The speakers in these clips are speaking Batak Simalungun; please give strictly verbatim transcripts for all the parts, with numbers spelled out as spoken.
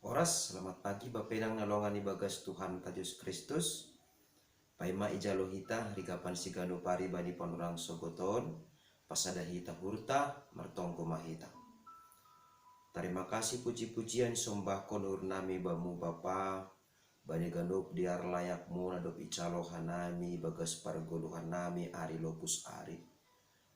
Oras, selamat pagi Bapenang nalongan ibagas Tuhan ta Jesus Kristus. Paima ijalo hita rigapan sigano pari bani panorang sogoton, pasada hita hurta, martonggo mahita. Terima kasih puji-pujian sombahkon hurnami bamu Bapa, bani ganup diar layakmu nadop icalo hanami bagas pargoluhan nami ari lopus ari.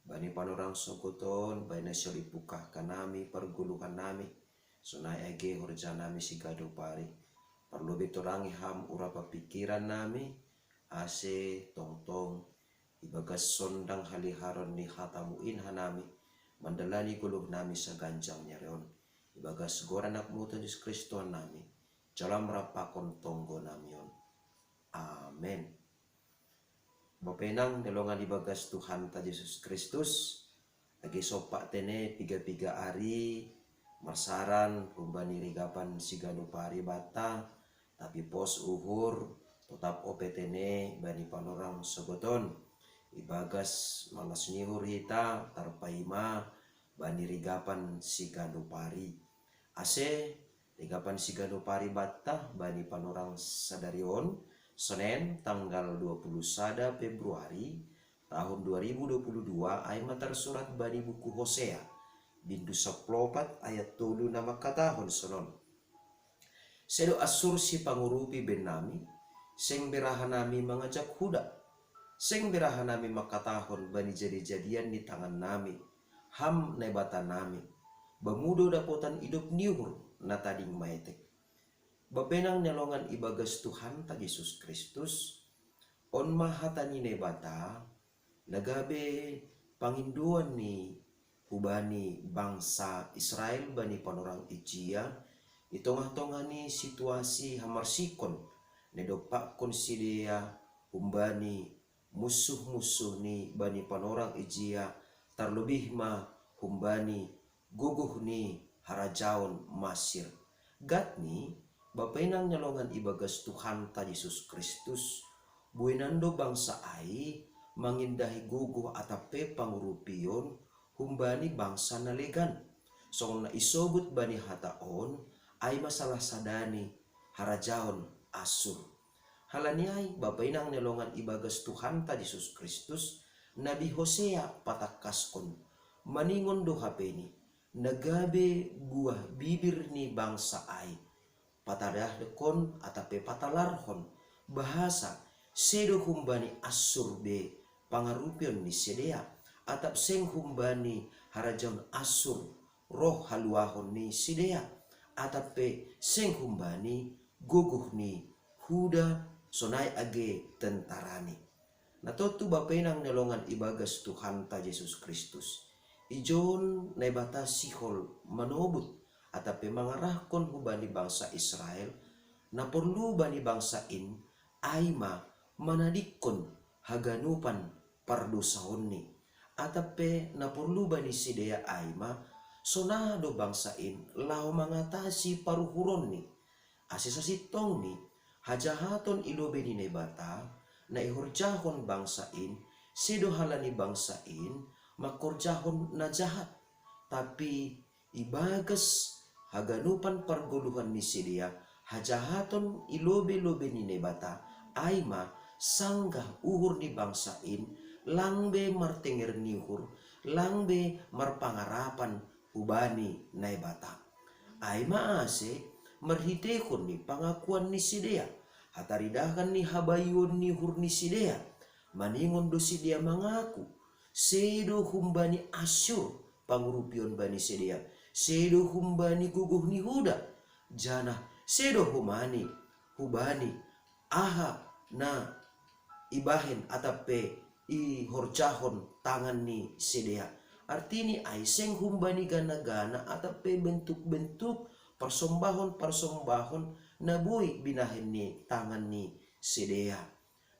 Bani panorang sogoton, bani na siol ipukah kanami pargoluhan nami, sonai age horja nami sigado pari. Parlobe torangi ham urapa pikiran nami, ase tongtong ibagas sondang haliharon ni hatamu in hanami, mandalani goluh nami saganjang ni ari on. Ibagas goran anakmu Tuhan Jesus Kristus nami, jalam rapakon tonggo nami on. Amen. Bapenang nalongan ibagas Tuhan ta Jesus Kristus, age sopak tene piga-piga ari marsaran humbani rigapan sigano pari bata, tapi pos uhur totap ope tene bani panorang sogoton. Ibagas malas ni uhur hita tarpaima bani rigapan sigano pari. Ase rigapan sigano pari bata bani panorang sadari on, Senen tanggal dua puluh sada Februari tahun dua ribu dua puluh dua, ai ma tarsurat bani buku Hosea, bindu saplopat ayat tolu na mangkatahon sonon. Sedo ansur sipangurupi bennami, seng berahanami mangajak huda, seng berahanami mangkatahon bani jadi-jadian ni tangannami, ham Naibatanami, bamu do dapotan idop ni uhur na tading maetek. Bapenang nalongan ibagas Tuhan ta Jesus Kristus, on ma hata ni Naibata, na gabe pangindoan ni hubani bangsa Israel bani panorang ijia, i tongah-tongah ni situasi hamarsikon na dompakkon sidea humbani munsuh-munsuh ni bani panorang ijia, tarlobih ma humbani gogoh ni harajaon Masir. Gatni, Bapenang nalongan ibagas Tuhan ta Jesus Kristus, buenan do bangsa ai mangindahi gogoh atap pe pangurupion humbani bangsa na legan. Songon na isobut bani hata on, ai ma salah sada ni harajaon Assur. Halani ai Bapenang nalongan ibagas Tuhan ta Jesus Kristus, Nabi Hosea patangkaskon, maningon do hapeni, na gabe buah bibir ni bangsa ai, patadakkon atap pe patalarhon, bahasa sedo humbani Assur be pangarupion ni sidea, atap seng humbani harajaon Assur roh haluahon ni sidea, atap pe seng humbani gogoh ni huda sonai age tentarani. Na tontu Bapenang nalongan ibagas Tuhan ta Jesus Kristus, ijon Naibata sihol manobut atap pe mangarahkon hubani bangsa Israel, na porlu bani bangsa in ai ma manadikkon haganupan pardosaonni, atap pe na porlu bani sidea ai ma sonaha do bangsa in laho mangatasi paruhuronni. Ase sasintongni, hajahaton i lobei ni Naibata na ihorjahon bangsa in, sedo halani bangsa in mangkorjahon na jahat, tapi ibagas haganupan pargoluhan ni sidea, hajahaton i lobei-lobei ni Naibata ai ma sanggah uhur ni bangsa in lang be martenger ni uhur, lang be marpangarapan hubani Naibata. Ai ma ase marhiteihon ni pangakuan ni sidea, hataridahan ni habayuon ni uhur ni sidea, maningon do sidea mangaku, sedo humbani Assur pangurupion bani sidea, sedo humbani gogoh ni huda, janah sedo homani hubani aha na ibahen atap pe ihorjahon tangan ni sidea. Artini ai seng humbani gana-gana atap pe bentuk-bentuk parsombahon-parsombahon na boi binahen ni tangan ni sidea.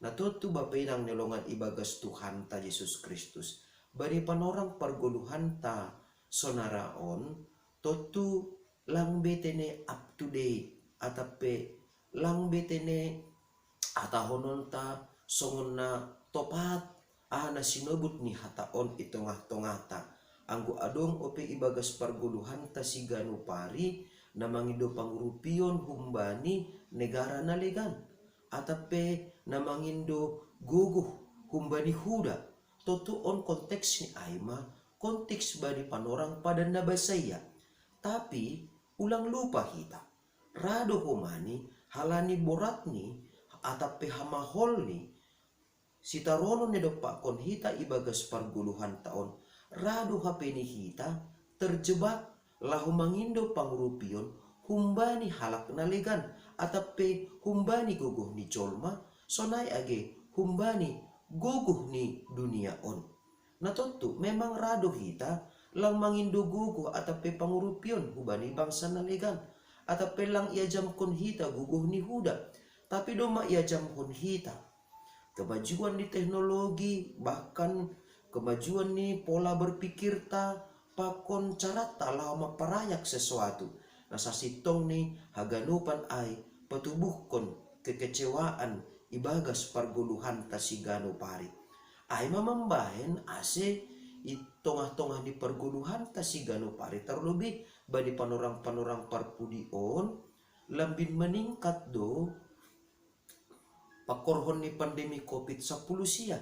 Na tontu Bapenang nalongan ibagas Tuhan ta Jesus Kristus, bani panorang pargoluhan ta sonara on, tontu lang be tene up to date, atap pe lang be tene hatahononta songon na topat aha na sinobut ni hata on i tongah-tongahta. Anggo adong ope ibagas pargoluhanta siganup ari, na mangindo pangurupion humbani negara na legan, atap pe na mangindo gogoh humbani Huda. Tontu on konteks ni ai ma konteks bani panorang padan na basaia. Tapi ulang lupa hita, ra do homa ni halani borat ni atap pe hamahol ni sitaronon na dompakkon hita ibagas pargoluhanta on, ra do hape ni hita terjebak laho mangindo pangurupion humbani halak na legan, atap pe humbani gogoh ni jolma, sonai age humbani gogoh ni dunia on. Na tontu memang ra do hita lang mangindo gogoh atap pe pangurupion humbani bangsa na legan, atap pe lang iajamkon hita gogoh ni Huda, tapi domma iajamkon hita kemajuan ni teknologi, bahkan kemajuan ni pola berpikirta pakon carata laho mamparayak sesuatu. Na sasintongni haganupan ai patubuhkon kekecewaan ibagas pargoluhanta siganup ari. Ai ma mambahen ase i tongah-tongah ni pargoluhanta siganup ari, tarlobih bani panorang-panorang parpudi on, lambin meningkat do pangkorhon ni pandemi covid sampulu sia,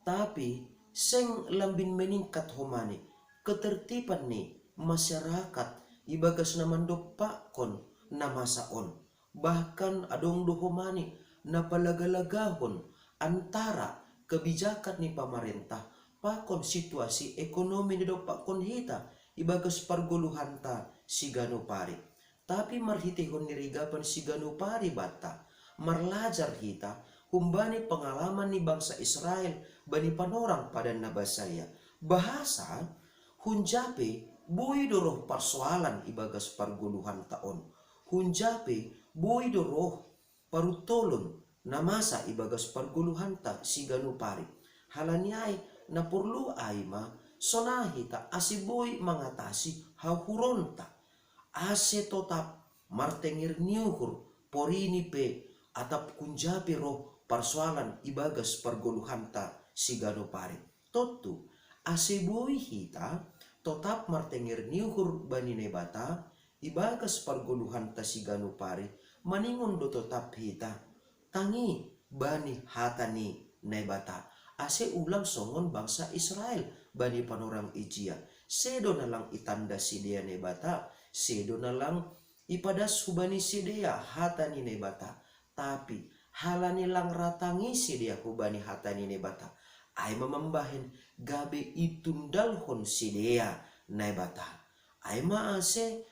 tapi seng lambin meningkat homa ni ketertiban ni masyarakat ibagas na mandompakkon na masa on. Bahkan adong do homa ni na palagalagahon antara kebijakan ni pamarentah pakon situasi ekonomi na dompakkon hita ibagas pargoluhanta siganup ari. Tapi marhiteihon ni rigapan siganup ari banta, marlajar hita humbani pangalaman ni bangsa Israel bani panorang padan na basaia. Bahasa hunja pe boi do roh parsoalan ibagas pargoluhanta on. Hunja pe boi do roh paruntolon na masa ibagas pargoluhanta siganup ari. Halani ai na porlu ai ma sonai hita ase boi mangatasi hahuronta, ase totap martenger ni uhur porini pe atap hunja pe roh parsoalan ibagas pargoluhanta siganup ari. Tontu ase boi hita totap martenger ni uhur bani Naibata ibagas pargoluhanta siganup ari, maningon do totap hita, tangi bani hata ni Naibata, ase ulang songon bangsa Israel bani panorang ijia. Sedo na lang itanda sidea Naibata, sedo na lang ipadas hubani sidea hata ni Naibata, tapi halani lang ra tangi sidea hubani hata ni Naibata, ai ma mambahen gabe itundalhon sidea Naibata. Ai ma ase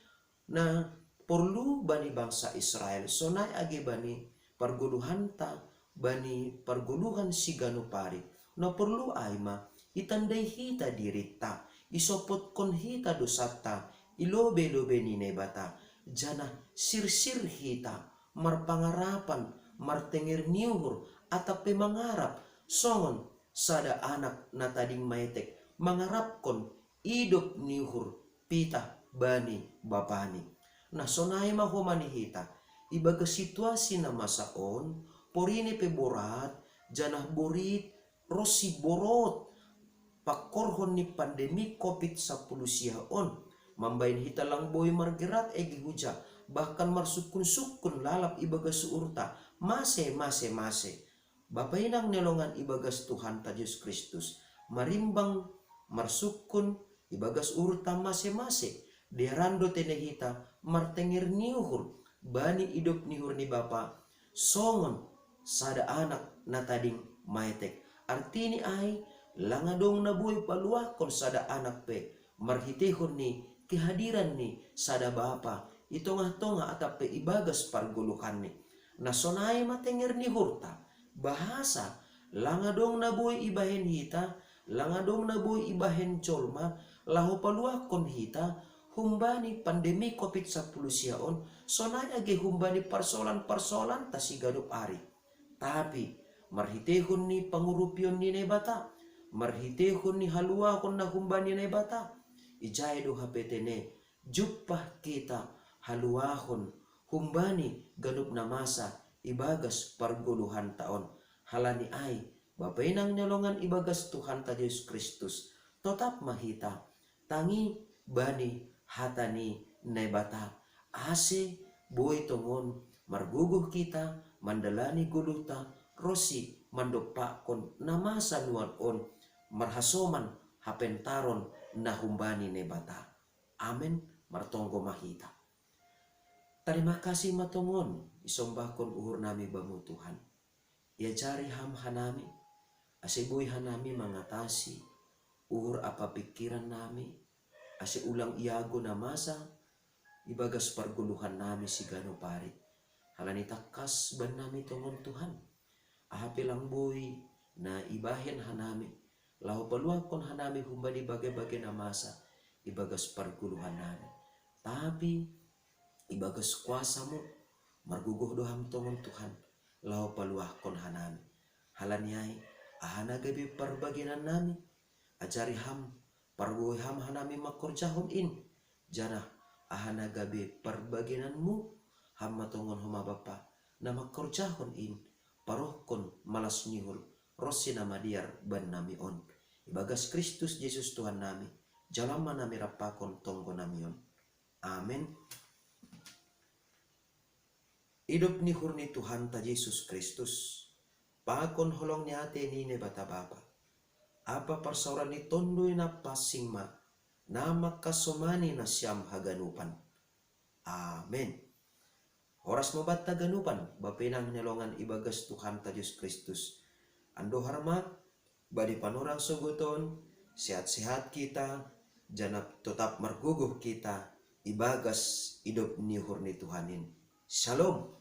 na porlu bani bangsa Israel, sonai age bani pargoluhanta, bani pargoluhan siganup ari. Na porlu ai ma itandai hita dirinta, isopotkon hita dosanta i lobe-lobe ni Naibata, janah sirsir hita marpangarapan, martenger ni uhur, atap pe mangarap songon sada anak na tading maetek mangarapkon idop ni uhur pitah bani bapani. Na sonai ma homa ni hita ibagas situasi na masa on, porini pe borat, janah borit ronsi borot pangkorhon ni pandemi covid sampulu sia on, mambahen hita lang boi margerat ege huja, bahkan marsungkun-sungkun lalap ibagas uhurta, mase, mase, mase. Bapa inang ni longan ibagas Tuhanta Jesus Kristus, marimbang marsungkun ibagas uhurta mase-mase, dearan do tene hita martenger ni uhur bani idop ni uhur ni bapa songon sada anak na tading maetek. Artini ai, lang adong na boi paluahkon sada anak pe marhiteihon ni kehadiran ni sada bapa i tongah-tongah atap pe ibagas pargoluhanni. Na sonai ma tenger ni uhurta, bahasa lang adong na boi ibahen hita, lang adong na boi ibahen jolma laho paluahkon hita humbani pandemi covid sampulu sia on, sonai age humbani parsoalan-parsoalanta siganup ari. Tapi marhiteihon ni pangurupion ni Naibata, marhiteihon ni haluahon na humbani Naibata, ijai do hape tene jumpah hita haluahon humbani ganup na masa ibagas pargoluhanta on. Halani ai, bapa inang ni longan ibagas Tuhanta Jesus Kristus, totap ma hita tangi bani hata ni Naibata, ase boi tongon margogoh kita mandalani goluhta ronsi mandompakkon na masa nuan on marhasoman hapentaron na humbani Naibata. Amen. Martonggo ma hita. Tarima kasih ma tongon isombahkon uhur nami Bamu Tuhan. Iajari Ham hanami, ase boi hanami mangatasi uhur ampa pingkiran nami, ase ulang iago na masa ibagas pargoluhan nami siganup ari. Halani tangkas bannami tongon Tuhan, aha pe lang boi na ibahen hanami, laho paluahkon hanami humbani bage-bage na masa ibagas pargoluhan nami. Tapi ibagas kuasa-Mu, margogoh do Ham tongon Tuhan, laho paluahkon hanami. Halani ai, aha na gabe parbagenan nami, ajari Ham, pargogoi Ham hanami mangkorjahon in, janah aha na gabe parbagenan-Mu, Ham ma tongon homa Bapa, na mangkorjahon in, parohkon malas ni uhur ronsi na madear bannami on. Ibagas Kristus Jesus Tuhan nami, jalo ma nami rap pakon tonggo nami on. Amen. Idop ni uhur ni Tuhanta Jesus Kristus, pakon holong ni atei ni Naibata Bapa, ampa parsaoran ni Tonduy Napansing ma, na mangkasomani nasiam haganupan. Amen. Horas ma banta haganupan, bapenang ni longan ibagas Tuhanta Jesus Kristus. Andohar ma, bani panorang sogoton, sehat-sehat kita, janah totap margogoh kita ibagas idop ni uhur ni Tuhan in. Shalom.